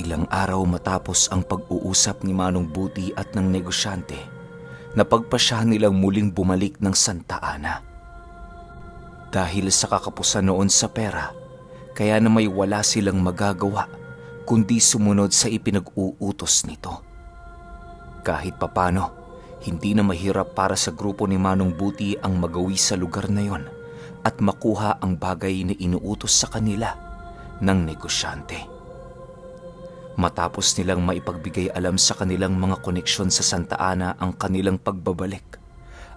Ilang araw matapos ang pag-uusap ni Manong Buti at ng negosyante, napagpasyahan nilang muling bumalik ng Santa Ana. Dahil sa kakapusan noon sa pera, kaya na may wala silang magagawa kundi sumunod sa ipinag-uutos nito. Kahit papano, hindi na mahirap para sa grupo ni Manong Buti ang magawi sa lugar na yon at makuha ang bagay na inuutos sa kanila ng negosyante. Matapos nilang maipagbigay alam sa kanilang mga koneksyon sa Santa Ana ang kanilang pagbabalik,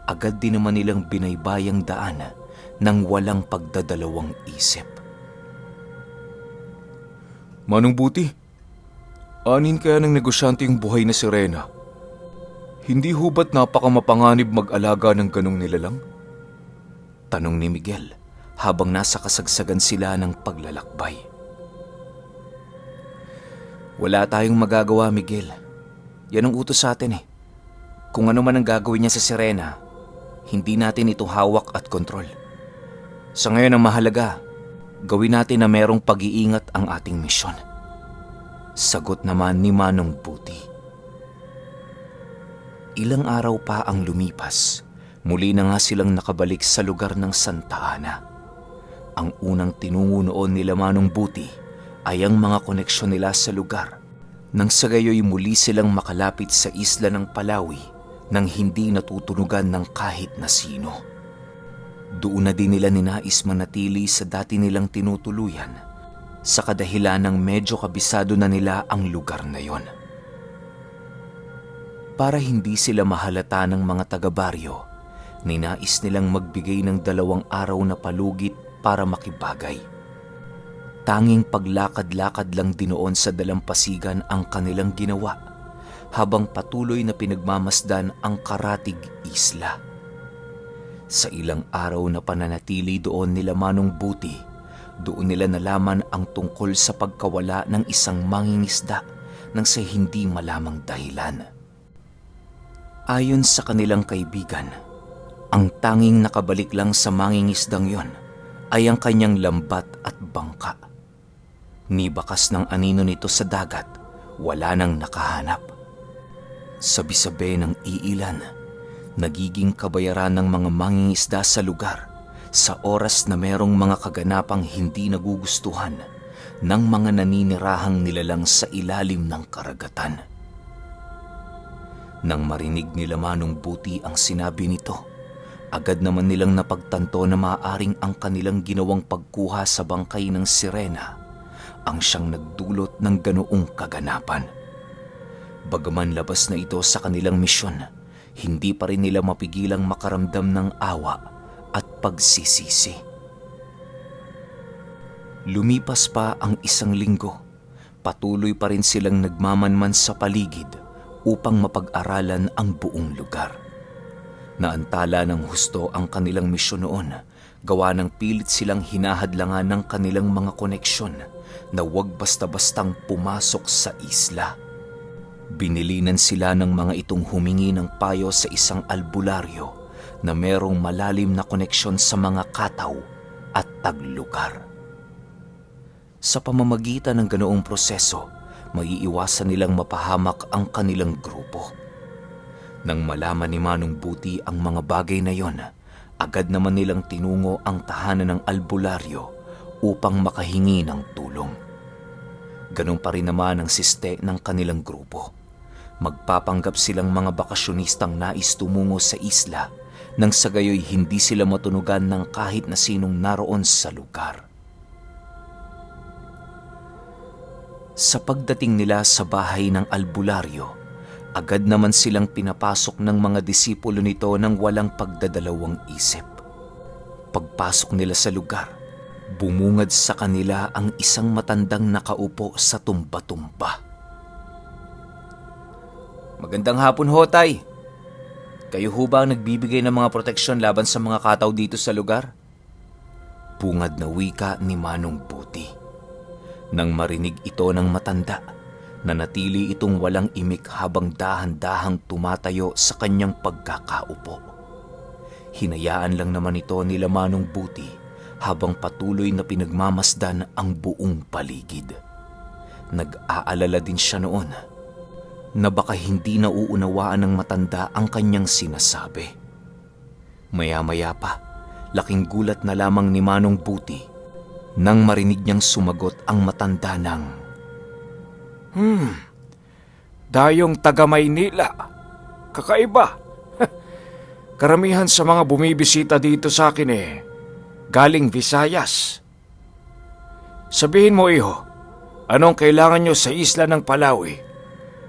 agad din naman nilang binaybayang daan ng walang pagdadalawang isip. Manong Buti, anin kaya ng negosyante yung buhay na sirena? Hindi ho ba't napakamapanganib mag-alaga ng ganong nilalang? Tanong ni Miguel habang nasa kasagsagan sila ng paglalakbay. Wala tayong magagawa, Miguel. Yan ang utos sa atin eh. Kung ano man ang gagawin niya sa sirena, hindi natin ito hawak at kontrol. Sa ngayon ang mahalaga, gawin natin na merong pag-iingat ang ating misyon. Sagot naman ni Manong Buti. Ilang araw pa ang lumipas, muli na nga silang nakabalik sa lugar ng Santa Ana. Ang unang tinungo noon nila Manong Buti ay ang mga koneksyon nila sa lugar, nang sa gayoy muli silang makalapit sa isla ng Palawi nang hindi natutunugan ng kahit na sino. Doon na din nila ninais manatili sa dati nilang tinutuluyan sa kadahilan ng medyo kabisado na nila ang lugar na yon. Para hindi sila mahalata ng mga taga-baryo, ninais nilang magbigay ng 2 araw na palugit para makibagay. Tanging paglakad-lakad lang dinoon sa dalampasigan ang kanilang ginawa habang patuloy na pinagmamasdan ang Karatig Isla. Sa ilang araw na pananatili doon nila Manong Buti, doon nila nalaman ang tungkol sa pagkawala ng isang mangingisda nang sa hindi malamang dahilan. Ayon sa kanilang kaibigan, ang tanging nakabalik lang sa mangingisdang yon ay ang kanyang lambat at bangka. Ni bakas ng anino nito sa dagat, wala nang nakahanap. Sabi-sabi ng iilan, nagiging kabayaran ng mga mangingisda sa lugar sa oras na merong mga kaganapang hindi nagugustuhan ng mga naninirahang nilalang sa ilalim ng karagatan. Nang marinig nila Manong Buti ang sinabi nito, agad naman nilang napagtanto na maaaring ang kanilang ginawang pagkuha sa bangkay ng sirena ang siyang nagdulot ng ganoong kaganapan. Bagaman labas na ito sa kanilang misyon, hindi pa rin nila mapigilang makaramdam ng awa at pagsisisi. Lumipas pa ang 1 linggo, patuloy pa rin silang nagmamanman sa paligid upang mapag-aralan ang buong lugar. Naantala ng husto ang kanilang misyon noon, gawa ng pilit silang hinahadlangan ng kanilang mga koneksyon na huwag basta-bastang pumasok sa isla. Binilinan sila ng mga itong humingi ng payo sa isang albularyo na merong malalim na koneksyon sa mga kataw at taglugar. Sa pamamagitan ng ganoong proseso, maiiwasan nilang mapahamak ang kanilang grupo. Nang malaman ni Manong Buti ang mga bagay na yon, agad naman nilang tinungo ang tahanan ng albularyo upang makahingi ng tulong. Ganun pa rin naman ang siste ng kanilang grupo. Magpapanggap silang mga bakasyonistang nais tumungo sa isla nang sa gayoy hindi sila matunugan ng kahit na sinong naroon sa lugar. Sa pagdating nila sa bahay ng albularyo, agad naman silang pinapasok ng mga disipulo nito ng walang pagdadalawang isip. Pagpasok nila sa lugar, bumungad sa kanila ang isang matandang nakaupo sa tumba-tumba. Magandang hapon ho, Tay. Kayo ho ba ang nagbibigay ng mga proteksyon laban sa mga kataw dito sa lugar? Bungad na wika ni Manong Buti. Nang marinig ito ng matanda, nanatili itong walang imik habang dahan-dahang tumatayo sa kanyang pagkakaupo. Hinayaan lang naman ito nila Manong Buti habang patuloy na pinagmamasdan ang buong paligid. Nag-aalala din siya noon na baka hindi nauunawaan ng matanda ang kanyang sinasabi. Maya-maya pa, laking gulat na lamang ni Manong Buti nang marinig niyang sumagot ang matanda ng, Dayong taga Maynila. Kakaiba. Karamihan sa mga bumibisita dito sa akin galing Visayas. Sabihin mo, iho, anong kailangan nyo sa isla ng Palawi?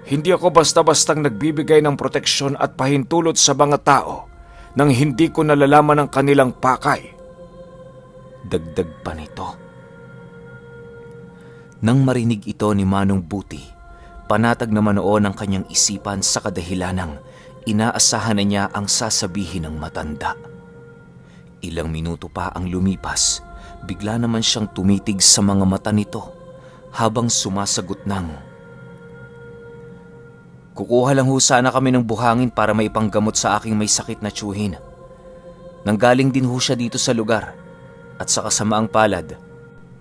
Hindi ako basta-bastang nagbibigay ng proteksyon at pahintulot sa mga tao nang hindi ko nalalaman ang kanilang pakay. dagdag pa nito. Nang marinig ito ni Manong Buti, panatag naman noon ang kanyang isipan sa kadahilanang inaasahan na niya ang sasabihin ng matanda. Ilang minuto pa ang lumipas, bigla naman siyang tumitig sa mga mata nito habang sumasagot ng, "Kukuha lang ho sana kami ng buhangin para maipanggamot sa aking may sakit na tiyuhin. Nanggaling din ho siya dito sa lugar at sa kasamaang palad,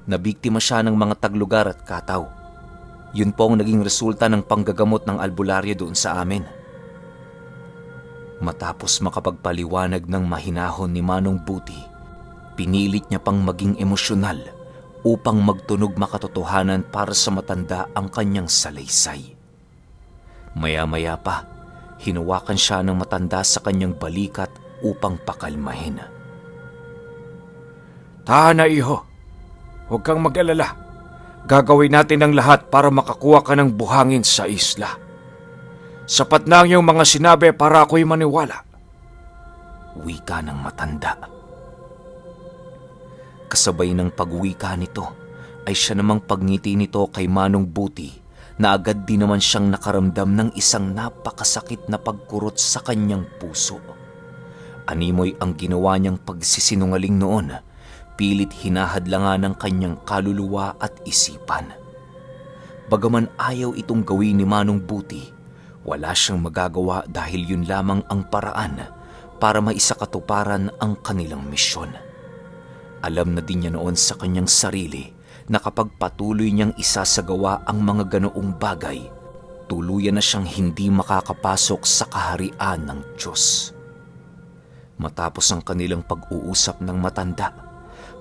nabiktima siya ng mga taglugar at kataw. Yun po ang naging resulta ng panggagamot ng albularyo doon sa amin." Matapos makapagpaliwanag ng mahinahon ni Manong Buti, pinilit niya pang maging emosyonal upang magtunog makatotohanan para sa matanda ang kanyang salaysay. Maya-maya pa, hinawakan siya ng matanda sa kanyang balikat upang pakalmahin. Tahan na, iho. Huwag kang mag-alala. Gagawin natin ang lahat para makakuha ka ng buhangin sa isla. Sapat na ang iyong mga sinabi para ako'y maniwala. Wika ng matanda. Kasabay ng pagwika nito ay siya namang pagngiti nito kay Manong Buti na agad din naman siyang nakaramdam ng isang napakasakit na pagkurot sa kanyang puso. Animoy ang ginawa niyang pagsisinungaling noon, pilit hinahadlangan ng kanyang kaluluwa at isipan. Bagaman ayaw itong gawin ni Manong Buti, wala siyang magagawa dahil yun lamang ang paraan para maisakatuparan ang kanilang misyon. Alam na din niya noon sa kanyang sarili na kapag patuloy niyang isasagawa ang mga ganoong bagay, tuluyan na siyang hindi makakapasok sa kaharian ng Diyos. Matapos ang kanilang pag-uusap ng matanda,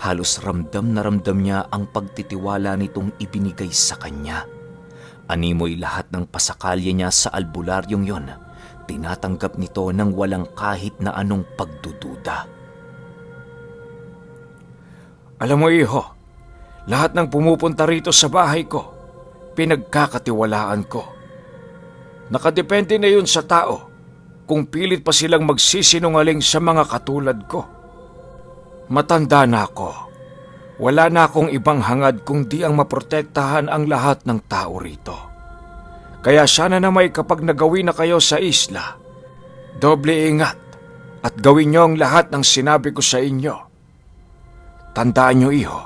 halos ramdam na ramdam niya ang pagtitiwala nitong ibinigay sa kanya. Animoy lahat ng pasakalya niya sa albularyong yon, tinatanggap nito ng walang kahit na anong pagdududa. Alam mo, iho, lahat ng pumupunta rito sa bahay ko, pinagkakatiwalaan ko. Nakadepende na yun sa tao kung pilit pa silang magsisinungaling sa mga katulad ko. Matanda na ako. Wala na akong ibang hangad kung di ang maprotektahan ang lahat ng tao rito. Kaya sana na may kapag nagawin na kayo sa isla, doble ingat at gawin niyo ang lahat ng sinabi ko sa inyo. Tandaan niyo, iho,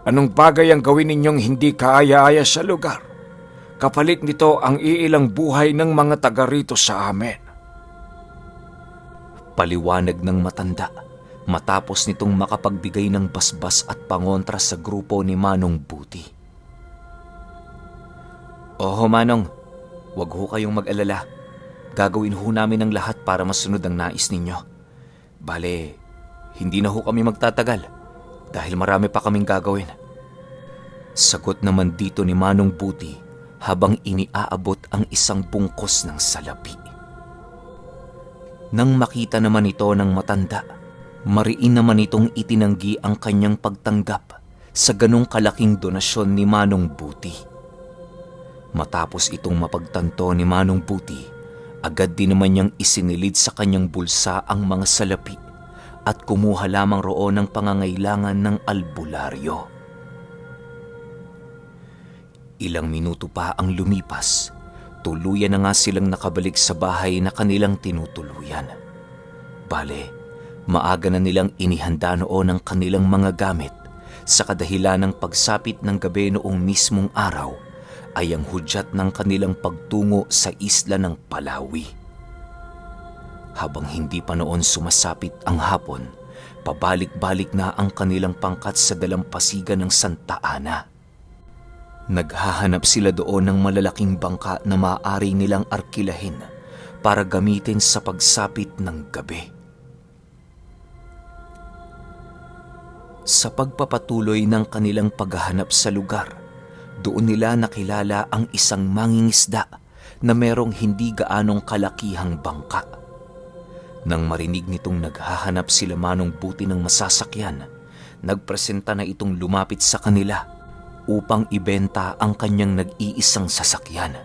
anong bagay ang gawin ninyong hindi kaaya-aya sa lugar, kapalit nito ang iilang buhay ng mga taga rito sa amin. Paliwanag ng matanda matapos nitong makapagbigay ng basbas at pangontra sa grupo ni Manong Buti. "Oho, Manong, wag ho kayong mag-alala. Gagawin ho namin ang lahat para masunod ang nais ninyo. Bale, hindi na ho kami magtatagal dahil marami pa kaming gagawin." Sagot naman dito ni Manong Buti habang iniaabot ang isang bungkos ng salapi. Nang makita naman ito ng matanda, mariin naman itong itinanggi ang kanyang pagtanggap sa ganong kalaking donasyon ni Manong Buti. Matapos itong mapagtanto ni Manong Buti, agad din naman niyang isinilid sa kanyang bulsa ang mga salapi at kumuha lamang roon ng pangangailangan ng albularyo. Ilang minuto pa ang lumipas, tuluyan na nga silang nakabalik sa bahay na kanilang tinutuluyan. Bale, maaga na nilang inihanda noon ang kanilang mga gamit sa kadahilan ng pagsapit ng gabi noong mismong araw ay ang hudyat ng kanilang pagtungo sa isla ng Palawi. Habang hindi pa noon sumasapit ang hapon, pabalik-balik na ang kanilang pangkat sa dalampasigan ng Santa Ana. Naghahanap sila doon ng malalaking bangka na maaari nilang arkilahin para gamitin sa pagsapit ng gabi. Sa pagpapatuloy ng kanilang paghahanap sa lugar, doon nila nakilala ang isang mangingisda na merong hindi gaanong kalakihang bangka. Nang marinig nitong naghahanap sila Manong Buti ng masasakyan, nagpresenta na itong lumapit sa kanila upang ibenta ang kanyang nag-iisang sasakyan.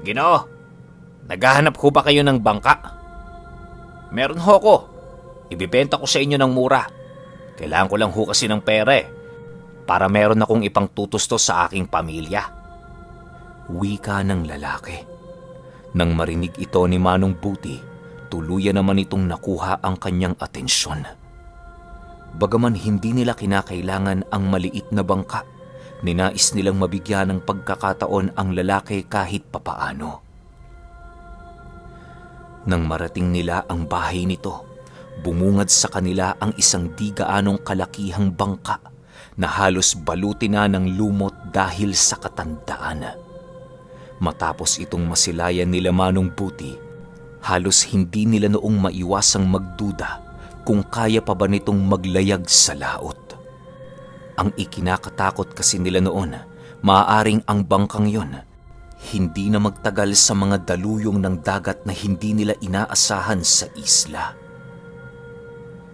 Ginoo, naghahanap ho ba kayo ng bangka? Meron ho ko. Ibibenta ko sa inyo ng mura. Kailangan ko lang ho kasi ng pera para meron akong ipang tutustos sa aking pamilya. Wika ng lalaki. Nang marinig ito ni Manong Buti, tuluyan naman itong nakuha ang kanyang atensyon. Bagaman hindi nila kinakailangan ang maliit na bangka, ninais nilang mabigyan ng pagkakataon ang lalaki kahit papaano. Nang marating nila ang bahay nito, bumungad sa kanila ang isang di gaanong kalakihang bangka na halos baluti na ng lumot dahil sa katandaan. Matapos itong masilayan nila Manong Buti, halos hindi nila noong maiwasang magduda kung kaya pa ba nitong maglayag sa laot. Ang ikinakatakot kasi nila noon, maaaring ang bangkang yon hindi na magtagal sa mga daluyong ng dagat na hindi nila inaasahan sa isla.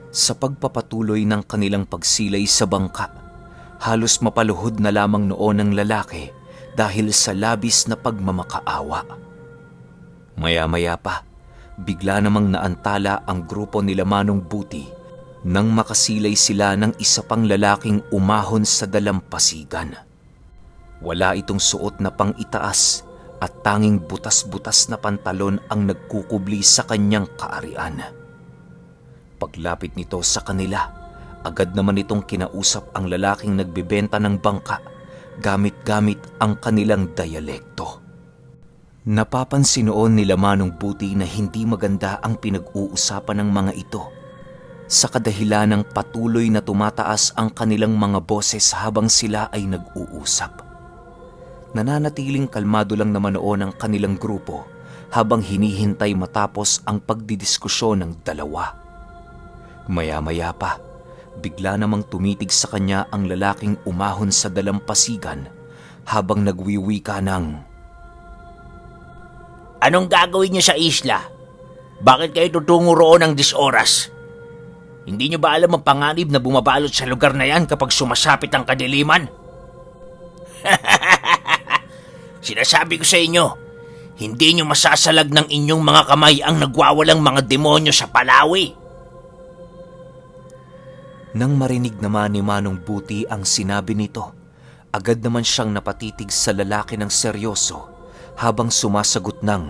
Sa pagpapatuloy ng kanilang pagsilay sa bangka, halos mapaluhod na lamang noon ng lalaki dahil sa labis na pagmamakaawa. Maya-maya pa, bigla namang naantala ang grupo nila Manong Buti nang makasilay sila ng isa pang lalaking umahon sa dalampasigan. Wala itong suot na pang-itaas at tanging butas-butas na pantalon ang nagkukubli sa kanyang kaarian. Paglapit nito sa kanila, agad naman itong kinausap ang lalaking nagbebenta ng bangka gamit-gamit ang kanilang diyalekto. Napapansin noon nila Manong Buti na hindi maganda ang pinag-uusapan ng mga ito sa kadahilan ng patuloy na tumataas ang kanilang mga boses habang sila ay nag-uusap. Nananatiling kalmado lang naman noon ang kanilang grupo habang hinihintay matapos ang pagdidiskusyon ng dalawa. Maya-maya pa, bigla namang tumitig sa kanya ang lalaking umahon sa dalampasigan habang nagwiwika ng, Anong gagawin niyo sa isla? Bakit kayo tutungo roon ng 10 oras? Hindi niyo ba alam ang panganib na bumabalot sa lugar na yan kapag sumasapit ang kadiliman? Sinasabi ko sa inyo, hindi niyo masasalag ng inyong mga kamay ang nagwawalang mga demonyo sa Palawi. Nang marinig naman ni Manong Buti ang sinabi nito, agad naman siyang napatitig sa lalaki ng seryoso habang sumasagot ng,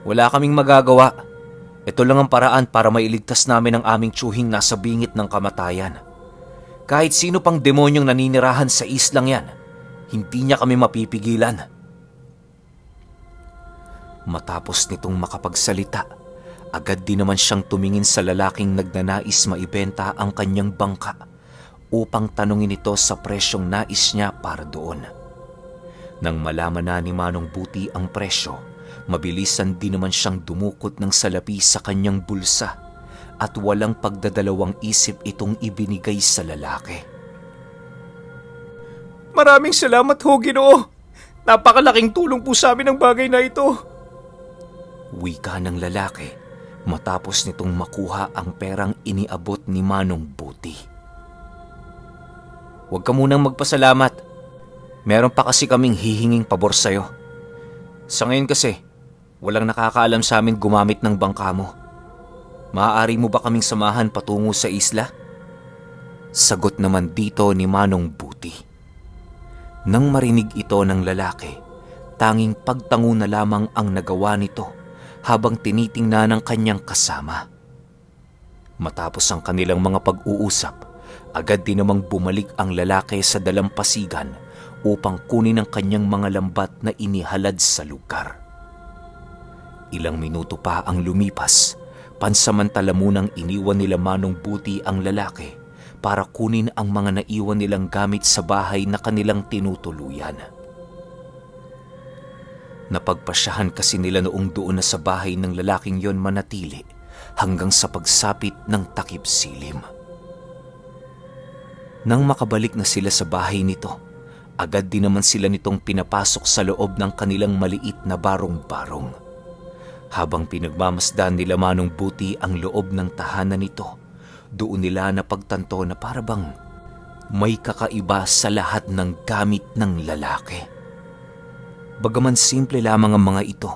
Wala kaming magagawa. Ito lang ang paraan para mailigtas namin ang aming tsuhing nasa bingit ng kamatayan. Kahit sino pang demonyong naninirahan sa islang yan, hindi niya kami mapipigilan. Matapos nitong makapagsalita, agad din naman siyang tumingin sa lalaking nagnanais maibenta ang kanyang bangka upang tanungin ito sa presyong nais niya para doon. Nang malaman na ni Manong Buti ang presyo, mabilisan din naman siyang dumukot ng salapi sa kanyang bulsa at walang pagdadalawang isip itong ibinigay sa lalaki. Maraming salamat ho, Ginoo. Napakalaking tulong po sa amin ang bagay na ito. Wika ng lalaki matapos nitong makuha ang perang iniabot ni Manong Buti. Huwag ka munang magpasalamat. Meron pa kasi kaming hihinging pabor sa'yo. Sa ngayon kasi, walang nakakaalam sa amin gumamit ng bangka mo. Maaari mo ba kaming samahan patungo sa isla? Sagot naman dito ni Manong Buti. Nang marinig ito ng lalaki, tanging pagtango na lamang ang nagawa nito habang tinitingnan ng kanyang kasama. Matapos ang kanilang mga pag-uusap, agad din namang bumalik ang lalaki sa dalampasigan upang kunin ang kanyang mga lambat na inihalad sa lugar. Ilang minuto pa ang lumipas, pansamantala munang iniwan nila Manong Buti ang lalaki para kunin ang mga naiwan nilang gamit sa bahay na kanilang tinutuluyan. Napagpasyahan kasi nila noong doon na sa bahay ng lalaking yon manatili hanggang sa pagsapit ng takip silim. Nang makabalik na sila sa bahay nito, agad din naman sila nitong pinapasok sa loob ng kanilang maliit na barong-barong. Habang pinagmamasdan nila Manong Buti ang loob ng tahanan nito, doon nila napagtanto na parabang may kakaiba sa lahat ng gamit ng lalaki. Bagaman simple lamang ang mga ito,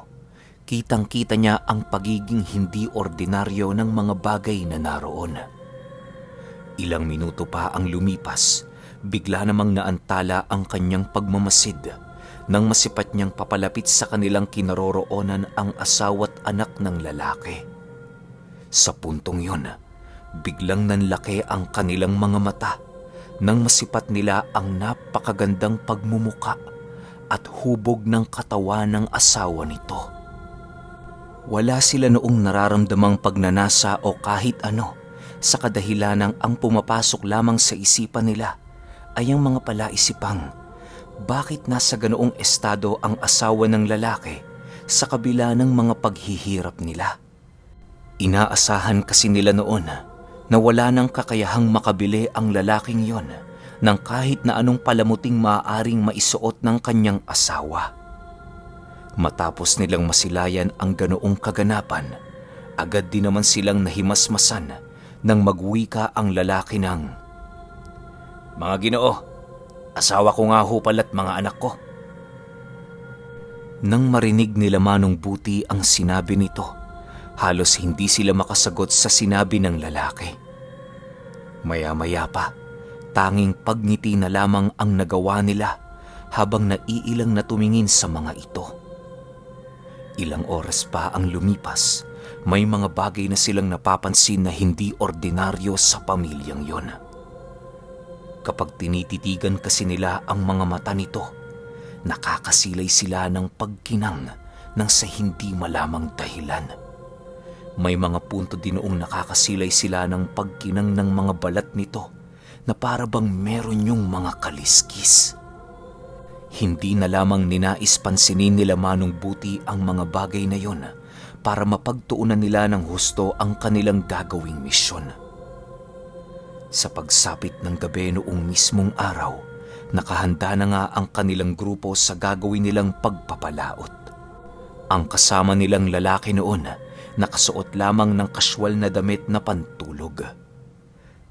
kitang-kita niya ang pagiging hindi ordinaryo ng mga bagay na naroon. Ilang minuto pa ang lumipas, bigla namang naantala ang kanyang pagmamasid nang masipat niyang papalapit sa kanilang kinaroroonan ang asawa't anak ng lalaki. Sa puntong yun, biglang nanlaki ang kanilang mga mata nang masipat nila ang napakagandang pagmumuka at hubog ng katawan ng asawa nito. Wala sila noong nararamdamang pagnanasa o kahit ano sa kadahilanang ang pumapasok lamang sa isipan nila ay ang mga palaisipang bakit nasa ganoong estado ang asawa ng lalaki sa kabila ng mga paghihirap nila. Inaasahan kasi nila noon na wala nang kakayahang makabili ang lalaking yon ng kahit na anong palamuting maaaring maisuot ng kanyang asawa. Matapos nilang masilayan ang ganoong kaganapan, agad din naman silang nahimasmasan nang magwika ang lalaki ng, "Mga Ginoo, asawa ko nga ho pala't mga anak ko." Nang marinig nila Manong Buti ang sinabi nito, halos hindi sila makasagot sa sinabi ng lalaki. Maya-maya pa, tanging pagngiti na lamang ang nagawa nila habang naiilang na tumingin sa mga ito. Ilang oras pa ang lumipas, may mga bagay na silang napapansin na hindi ordinaryo sa pamilyang yon. Kapag tinititigan kasi nila ang mga mata nito, nakakasilay sila ng pagkinang nang sa hindi malamang dahilan. May mga punto din noong nakakasilay sila ng pagkinang ng mga balat nito na para bang meron yung mga kaliskis. Hindi na lamang ninais pansinin nila Manong Buti ang mga bagay na yon para mapagtuunan nila ng husto ang kanilang gagawing misyon. Sa pagsapit ng gabi noong mismong araw, nakahanda na nga ang kanilang grupo sa gagawin nilang pagpapalaot. Ang kasama nilang lalaki noon, nakasuot lamang ng kasywal na damit na pantulog.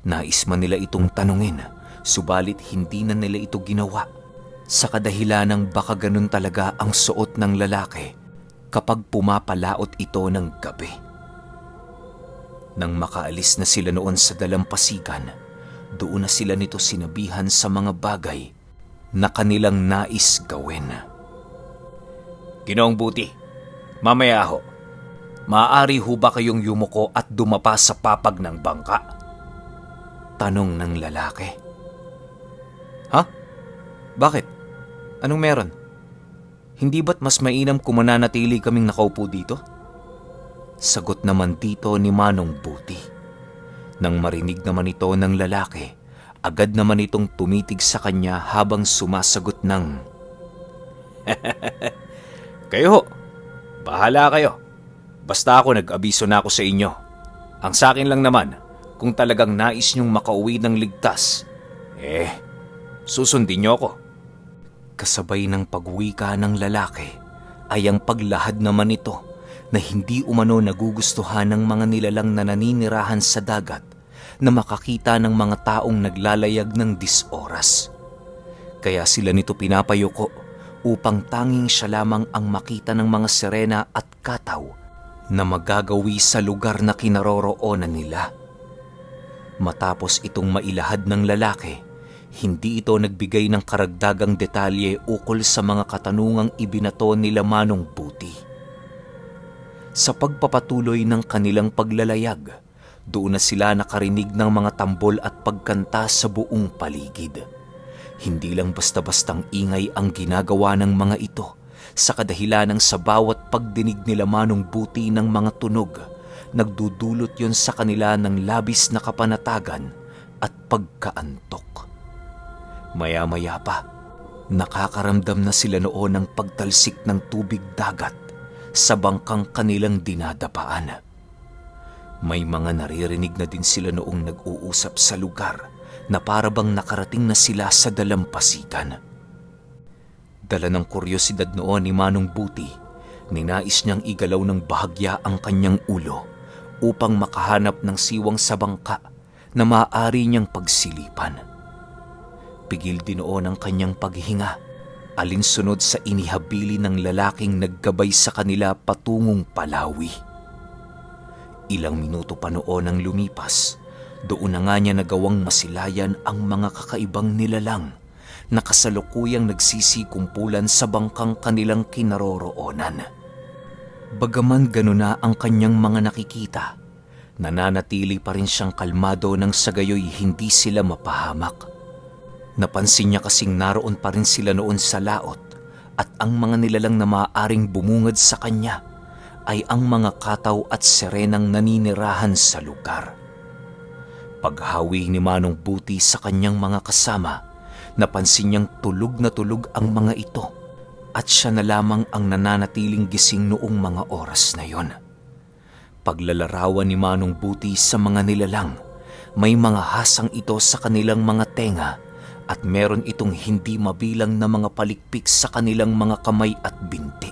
Nais man nila itong tanungin, subalit hindi na nila ito ginawa sa kadahilanang baka ganun talaga ang suot ng lalaki kapag pumapalaot ito ng gabi. Nang makaalis na sila noon sa dalampasigan, doon na sila nito sinabihan sa mga bagay na kanilang nais gawin. "Ginoong Buti, mamaya ho, maaari ho ba kayong yumuko at dumapa sa papag ng bangka?" Tanong ng lalaki. "Ha? Bakit? Anong meron? Hindi ba't mas mainam kung mananatili kaming nakaupo dito?" Sagot naman dito ni Manong Buti. Nang marinig naman ito ng lalaki, agad naman itong tumitig sa kanya habang sumasagot ng, "Kayo ho, bahala kayo. Basta ako nag-abiso na ako sa inyo. Ang sa akin lang naman, kung talagang nais niyong makauwi ng ligtas, susundin niyo ako." Kasabay ng pagwika ng lalaki ay ang paglahad naman ito na hindi umano nagugustuhan ng mga nilalang na naninirahan sa dagat na makakita ng mga taong naglalayag ng 10 oras. Kaya sila nito pinapayuko upang tanging siya lamang ang makita ng mga sirena at kataw na magagawi sa lugar na kinaroroonan nila. Matapos itong mailahad ng lalaki, hindi ito nagbigay ng karagdagang detalye ukol sa mga katanungang ibinato nila Manong Buti. Sa pagpapatuloy ng kanilang paglalayag, doon na sila nakarinig ng mga tambol at pagkanta sa buong paligid. Hindi lang basta-bastang ingay ang ginagawa ng mga ito, sa kadahilanang sa bawat pagdinig nila Manong Buti ng mga tunog, nagdudulot yon sa kanila ng labis na kapanatagan at pagkaantok. Maya-maya pa, nakakaramdam na sila noon ng pagtalsik ng tubig dagat sa bangkang kanilang dinadapaan. May mga naririnig na din sila noong nag-uusap sa lugar na parabang nakarating na sila sa dalampasigan. Dala ng kuryosidad noon ni Manong Buti, ninais niyang igalaw ng bahagya ang kanyang ulo upang makahanap ng siwang sa bangka na maaari niyang pagsilipan. Pigil din noon ang kanyang paghinga, alinsunod sa inihabili ng lalaking naggabay sa kanila patungong Palawi. Ilang minuto pa noon ang lumipas, doon na nga niya nagawang masilayan ang mga kakaibang nilalang na kasalukuyang nagsisikumpulan sa bangkang kanilang kinaroroonan. Bagaman gano'n na ang kanyang mga nakikita, nananatili pa rin siyang kalmado nang sa gayoy hindi sila mapahamak. Napansin niya kasing naroon pa rin sila noon sa laot at ang mga nilalang na maaaring bumungad sa kanya ay ang mga kataw at serenang naninirahan sa lugar. Paghawi ni Manong Buti sa kanyang mga kasama, napansin niyang tulog na tulog ang mga ito at siya na lamang ang nananatiling gising noong mga oras na yon. Paglalarawan ni Manong Buti sa mga nilalang, may mga hasang ito sa kanilang mga tenga at meron itong hindi mabilang na mga palikpik sa kanilang mga kamay at binti.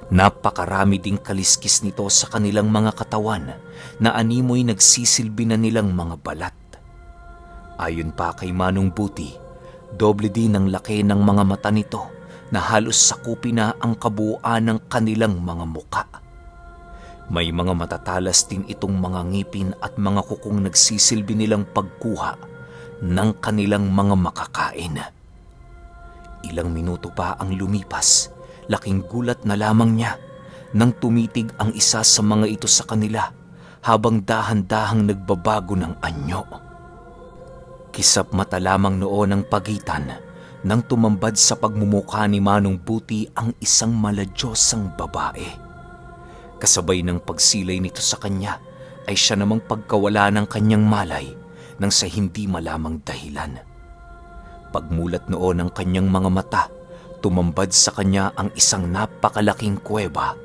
Napakarami ding kaliskis nito sa kanilang mga katawan na animoy nagsisilbi na nilang mga balat. Ayon pa kay Manong Buti, doble din ang laki ng mga mata nito na halos sakupin na ang kabuuan ng kanilang mga muka. May mga matatalas din itong mga ngipin at mga kukong nagsisilbi nilang pagkuha ng kanilang mga makakain. Ilang minuto pa ang lumipas, laking gulat na lamang niya nang tumitig ang isa sa mga ito sa kanila habang dahan-dahang nagbabago ng anyo. Kisap mata lamang noon ang pagitan nang tumambad sa pagmumukha ni Manong Buti ang isang maladyosang babae. Kasabay ng pagsilay nito sa kanya ay siya namang pagkawala ng kanyang malay nang sa hindi malamang dahilan. Pagmulat noon ng kanyang mga mata, tumambad sa kanya ang isang napakalaking kuweba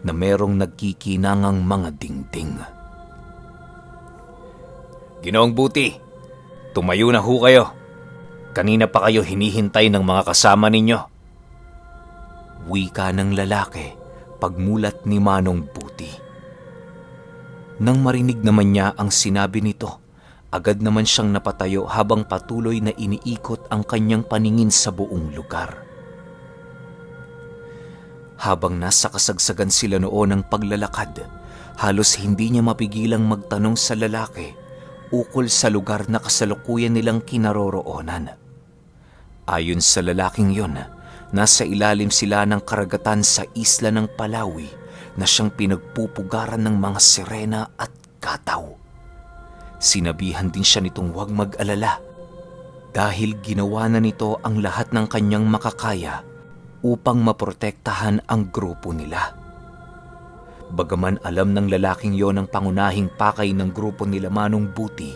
na merong nagkikinangang mga dingding. "Ginoong Buti, tumayo na ho kayo. Kanina pa kayo hinihintay ng mga kasama ninyo." Wika ng lalaki pagmulat ni Manong Buti. Nang marinig naman niya ang sinabi nito, agad naman siyang napatayo habang patuloy na iniikot ang kanyang paningin sa buong lugar. Habang nasa kasagsagan sila noon ng paglalakad, halos hindi niya mapigilang magtanong sa lalaki ukol sa lugar na kasalukuyan nilang kinaroroonan. Ayon sa lalaking yon, nasa ilalim sila ng karagatan sa isla ng Palawi na siyang pinagpupugaran ng mga sirena at kataw. Sinabihan din siya nitong huwag mag-alala dahil ginawa na nito ang lahat ng kanyang makakaya upang maprotektahan ang grupo nila. Bagaman alam ng lalaking yon ang pangunahing pakay ng grupo nila Manong Buti,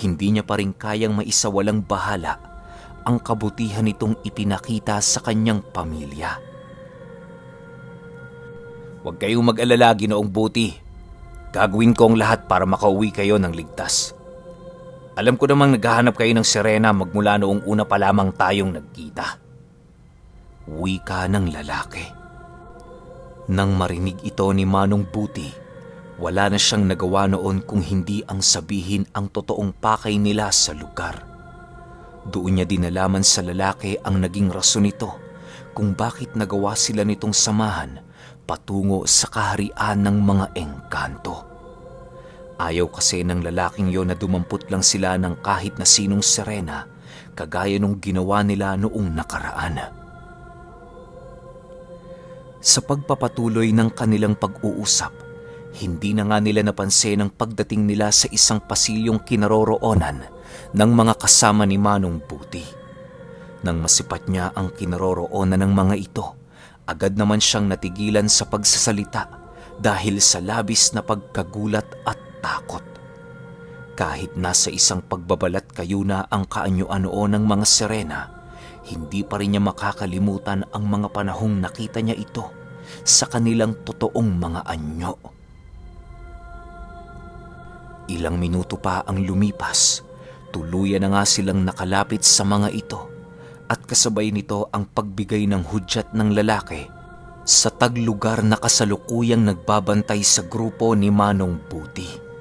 hindi niya pa rin kayang maisawalang bahala ang kabutihan nitong ipinakita sa kanyang pamilya. "Huwag kayong mag-alala, Ginoong Buti. Gagawin ko ang lahat para makauwi kayo ng ligtas. Alam ko namang naghahanap kayo ng sirena magmula noong una pa lamang tayong nagkita." Wika ng lalaki. Nang marinig ito ni Manong Buti, wala na siyang nagawa noon kung hindi ang sabihin ang totoong pakay nila sa lugar. Doon niya dinalaman sa lalaki ang naging rason nito kung bakit nagawa sila nitong samahan patungo sa kaharian ng mga engkanto. Ayaw kasi ng lalaking yon na dumampot lang sila ng kahit na sinong sirena kagaya nung ginawa nila noong nakaraan. Sa pagpapatuloy ng kanilang pag-uusap, hindi na nga nila napansin ang pagdating nila sa isang pasilyong kinaroroonan ng mga kasama ni Manong Buti. Nang masipat niya ang kinaroroonan ng mga ito, agad naman siyang natigilan sa pagsasalita dahil sa labis na pagkagulat at takot. Kahit nasa isang pagbabalat kayo na ang kaanyo-ano ng mga sirena, hindi pa rin niya makakalimutan ang mga panahong nakita niya ito sa kanilang totoong mga anyo. Ilang minuto pa ang lumipas, tuluyan na nga silang nakalapit sa mga ito at kasabay nito ang pagbigay ng hudyat ng lalaki sa taglugar na kasalukuyang nagbabantay sa grupo ni Manong Buti.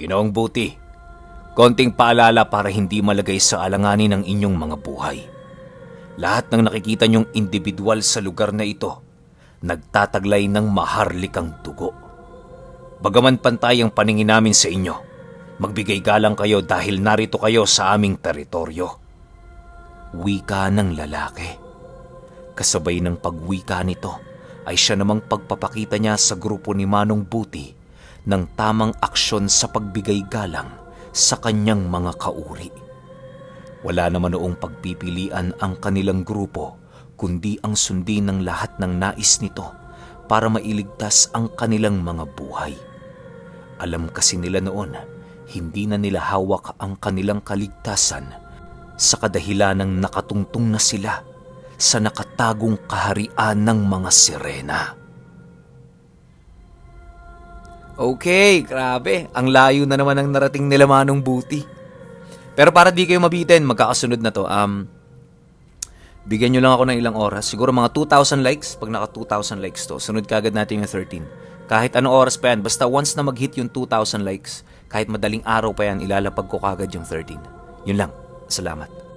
Ginoong Buti, konting paalala para hindi malagay sa alanganin ang inyong mga buhay. Lahat ng nakikita niyong individual sa lugar na ito, nagtataglay ng maharlikang dugo. Bagaman pantay ang paningin namin sa inyo, magbigay galang kayo dahil narito kayo sa aming teritoryo. Wika ng lalaki. Kasabay ng pagwika nito ay siya namang pagpapakita niya sa grupo ni Manong Buti ng tamang aksyon sa pagbigay galang sa kanyang mga kauri. Wala naman noong pagpipilian ang kanilang grupo kundi ang sundin ng lahat ng nais nito para mailigtas ang kanilang mga buhay. Alam kasi nila noon, hindi na nila hawak ang kanilang kaligtasan sa kadahilanang nakatungtong na sila sa nakatagong kaharian ng mga sirena. Okay, grabe. Ang layo na naman ang narating nila Manong Buti. Pero para di kayo mabitin, magkakasunod na to. Bigyan nyo lang ako ng ilang oras. Siguro mga 2,000 likes. Pag naka 2,000 likes to, sunod kagad natin yung 13. Kahit anong oras pa yan, basta once na mag-hit yung 2,000 likes, kahit madaling araw pa yan, ilalapag ko kagad yung 13. Yun lang. Salamat.